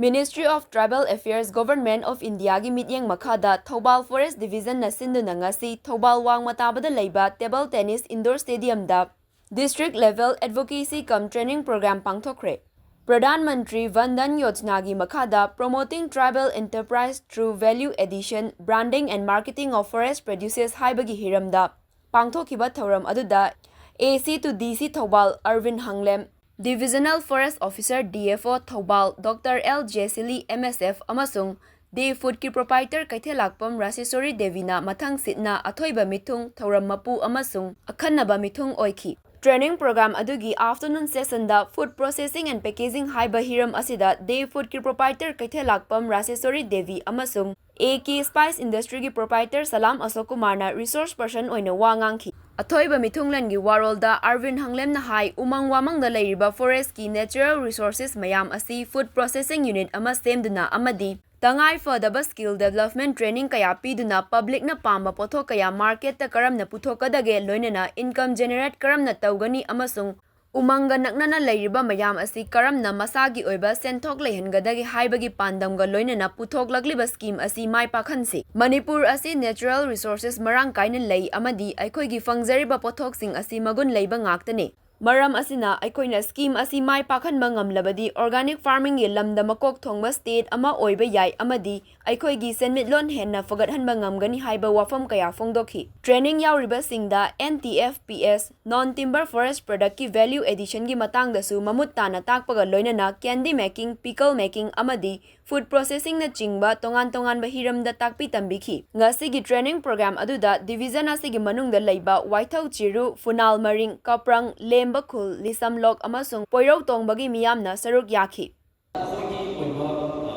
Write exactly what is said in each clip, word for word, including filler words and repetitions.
Ministry of Tribal Affairs, Government of Indiaꯒꯤ ꯃꯤꯠꯌꯦꯡ ꯃꯈꯥꯗ Thoubal Forest Divisionꯅ ꯁꯤꯟꯗꯨꯅ ꯉꯁꯤ ꯊꯧꯕꯥꯜ ꯋꯥꯡꯃ ꯇꯥꯕꯗ ꯂꯩꯕ Table Tennis Indoor Stadiumꯗ District Level Advocacy cum Training Program ꯄꯥꯡꯊꯣꯛꯈ꯭ꯔꯦ꯫ Pradhan Mantri Van ꯙꯟ ꯌꯣꯖꯅꯥꯒꯤ ꯃꯈꯥꯗ Promoting Tribal Enterprise Through Value Addition, Branding and Marketing of Forest Produces ꯍꯥꯏꯕꯒꯤ ꯍꯤꯔꯝꯗ ꯄꯥꯡꯊꯣꯛꯈꯤꯕ ꯊꯧꯔꯝ ꯑꯗꯨꯗ A C to D C Thoubal Arbin Hanglem, Divisional Forest Officer D F O Thoubal doctor L Jesili M S F ꯑꯃꯁꯨꯡ ꯗꯦ ꯐꯨꯗꯀꯤ proprietor ꯀꯩꯊꯦꯜꯂꯥꯛꯄꯝ ꯔꯥꯁꯦꯁꯣꯔꯤ ꯗꯦꯕꯤꯅ ꯃꯊꯪ ꯁꯤꯠꯅ ꯑꯊꯣꯏꯕ ꯃꯤꯊꯨꯡ, ꯊꯧꯔꯝ ꯃꯄꯨ ꯑꯃꯁꯨꯡ ꯑꯈꯟꯅꯕ ꯃꯤꯊꯨꯡ ꯑꯣꯏꯈꯤ꯫ Training program ꯑꯗꯨꯒꯤ afternoon sessionꯗ Food Processing and Packaging ꯍꯥꯏꯕ ꯍꯤꯔꯝ ꯑꯁꯤꯗ ꯗꯦ ꯐꯨꯗꯀꯤ proprietor ꯀꯩꯊꯦꯜꯂꯥꯛꯄꯝ ꯔꯥꯁꯦꯁꯣꯔꯤ ꯗꯦꯕꯤ ꯑꯃꯁꯨꯡ A K Spice Industryꯒꯤ proprietor ꯁꯂꯥꯝ ꯑꯁꯣꯛ ꯀꯨꯃꯥꯔꯅ resource person ꯑꯣꯏꯅ ꯋꯥ ꯉꯥꯡꯈꯤ꯫ ꯑꯊꯣꯏꯕ ꯃꯤꯊꯨꯡꯂꯦꯟꯒꯤ ꯋꯥꯔꯣꯜꯗ ꯑꯥꯔꯕꯤꯟ ꯍꯪꯂꯦꯝꯅ ꯍꯥꯏ, ꯎꯃꯪ ꯋꯥꯃꯪꯗ ꯂꯩꯔꯤꯕ forestꯀꯤ natural resources ꯃꯌꯥꯝ ꯑꯁꯤ food processing unit ꯑꯃ ꯁꯦꯝꯗꯨꯅ ꯑꯃꯗꯤ ꯇꯉꯥꯏ ꯐꯗꯕ skill development training ꯀꯌꯥ ꯄꯤꯗꯨꯅ publicꯅ ꯄꯥꯝꯕ ꯄꯣꯠꯊꯣꯛ ꯀꯌꯥ marketꯇ ꯀꯔꯝꯅ ꯄꯨꯊꯣꯛꯀꯗꯒꯦ, ꯂꯣꯏꯅꯅ income generate ꯀꯔꯝꯅ ꯇꯧꯒꯅꯤ ꯑꯃꯁꯨꯡ ꯎꯃꯪꯒ ꯅꯛꯅꯅ ꯂꯩꯔꯤꯕ ꯃꯌꯥꯝ ꯑꯁꯤ ꯀꯔꯝꯅ ꯃꯁꯥꯒꯤ ꯑꯣꯏꯕ ꯁꯦꯟꯊꯣꯛ ꯂꯩꯍꯟꯒꯗꯒꯦ ꯍꯥꯏꯕꯒꯤ ꯄꯥꯟꯗꯝꯒ ꯂꯣꯏꯅꯅ ꯄꯨꯊꯣꯛꯂꯛꯂꯤꯕ scheme ꯑꯁꯤ ꯃꯥꯏ ꯄꯥꯛꯍꯟꯁꯤ꯫ ꯃꯅꯤꯄꯨꯔ ꯑꯁꯤ natural resources ꯃꯔꯥꯡ ꯀꯥꯏꯅ ꯂꯩ ꯑꯃꯗꯤ ꯑꯩꯈꯣꯏꯒꯤ ꯐꯪꯖꯔꯤꯕ ꯄꯣꯠꯊꯣꯛꯁꯤꯡ ꯑꯁꯤ ꯃꯒꯨꯟ ꯂꯩꯕ ꯉꯥꯛꯇꯅꯤ꯫ ꯃꯔꯝ ꯑꯁꯤꯅ ꯑꯩꯈꯣꯏꯅ scheme ꯑꯁꯤ ꯃꯥꯏ ꯄꯥꯛꯍꯟꯕ ꯉꯝꯂꯕꯗꯤ organic farmingꯒꯤ ꯂꯝꯗ ꯃꯀꯣꯛ ꯊꯣꯡꯕ state ꯑꯃ ꯑꯣꯏꯕ ꯌꯥꯏ ꯑꯃꯗꯤ ꯑꯩꯈꯣꯏꯒꯤ ꯁꯦꯟꯃꯤꯠꯂꯣꯟ ꯍꯦꯟꯅ ꯐꯒꯠꯍꯟꯕ ꯉꯝꯒꯅꯤ ꯍꯥꯏꯕ ꯋꯥꯐꯝ ꯀꯌꯥ ꯐꯣꯡꯗꯣꯛꯈꯤ꯫ Training ꯌꯥꯎꯔꯤꯕꯁꯤꯡꯗ N T F P S, Non Timber Forest Productꯀꯤ value additionꯒꯤ ꯃꯇꯥꯡꯗꯁꯨ ꯃꯃꯨꯠ ꯇꯥꯅ ꯇꯥꯛꯄꯒ ꯂꯣꯏꯅꯅ candy making, pickle making ꯑꯃꯗꯤ food processingꯅꯆꯤꯡꯕ ꯇꯣꯉꯥꯟ ꯇꯣꯉꯥꯟꯕ ꯍꯤꯔꯝꯗ ꯇꯥꯛꯄꯤ ꯇꯝꯕꯤꯈꯤ꯫ ꯉꯁꯤꯒꯤ training program ꯑꯗꯨꯗ division ꯑꯁꯤꯒꯤ ꯃꯅꯨꯡꯗ ꯂꯩꯕ ꯋꯥꯏꯊꯧ ꯆꯤꯔꯨ, ꯐꯨꯅꯥꯜ ꯃꯔꯤꯡ, ꯀꯄ꯭ꯔꯪ, ꯂꯦꯝꯕ ꯈꯨꯜ, ꯂꯤꯁꯝꯂꯣꯛ ꯑꯃꯁꯨꯡ ꯄꯣꯏꯔꯧ ꯇꯣꯡꯕꯒꯤ ꯃꯤꯌꯥꯝꯅ ꯁꯔꯨꯛ ꯌꯥꯈꯤ꯫ ꯑꯩꯈꯣꯏꯒꯤ ꯑꯣꯏꯕ, ꯑ,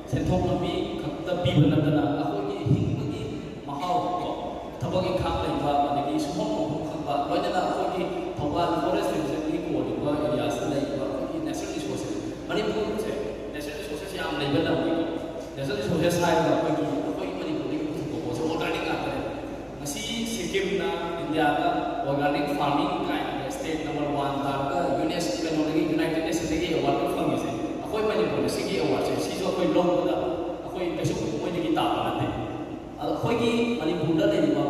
ꯁꯦꯟꯊꯣꯛ ꯂꯝꯕꯤ ꯈꯛꯇ ꯄꯤꯕ ꯅꯠꯇꯅ ꯑꯩꯈꯣꯏꯒꯤ ꯍꯤꯡꯕꯒꯤ ꯃꯍꯥꯎ, ꯀꯣ, ꯊꯕꯛ ꯏꯪꯈꯥꯡ ꯂꯩꯕ, ꯑꯗꯒꯤ ꯁꯨꯐꯝ ꯅꯣꯝꯐꯝ ꯈꯪꯕ, ꯂꯣꯏꯅꯅ ꯑꯩꯈꯣꯏꯒꯤ ꯊꯧꯕꯥꯜ Forest Divisionꯒꯤ ꯀꯣꯜꯂꯤꯕ areaꯁꯤꯗ ꯂꯩꯔꯤꯕ ꯑꯩꯈꯣꯏꯒꯤ natural resources, ꯃꯅꯤꯄꯨꯔꯁꯦ natural resources ꯌꯥꯝ ꯂꯩꯕ ꯂꯝꯅꯤꯀꯣ꯫ Natural resources ꯍꯥꯏꯔꯒ ꯑꯩꯈꯣꯏꯒꯤ, ꯑꯩꯈꯣꯏꯒꯤ ꯃꯅꯤꯄꯨꯔꯗꯒꯤ ꯄꯨꯊꯣꯛꯄ ꯄꯣꯠꯁꯦ organic ꯉꯥꯛꯇꯅꯦ꯫ ꯉꯁꯤ ꯁꯤꯛꯀꯤꯝꯅ ꯏꯟꯗꯤꯌꯥꯗ organic farming ꯀꯥꯏꯅ state number one ꯇꯥꯔꯒ ꯌꯨꯅꯦꯁ-, ꯀꯩꯅꯣꯗꯒꯤ, United Nationꯗꯒꯤ award ꯐꯪꯉꯤꯁꯦ꯫ ꯑꯩꯈꯣꯏ ꯃꯅꯤꯄꯨꯔꯗ ꯁꯤꯒꯤ ꯑꯦꯋꯥꯔꯗꯁꯦ ꯁꯤꯁꯨ ꯑꯩꯈꯣꯏ ꯂꯧꯕꯗ ꯑꯩꯈꯣꯏ ꯀꯩꯁꯨ ꯃꯣꯏꯗꯒꯤ ꯇꯥꯕ ꯅꯠꯇꯦ꯫ ꯑꯗꯣ ꯑꯩꯈꯣꯏꯒꯤ ꯃꯅꯤꯄꯨꯔꯗ ꯂꯩꯔꯤꯕ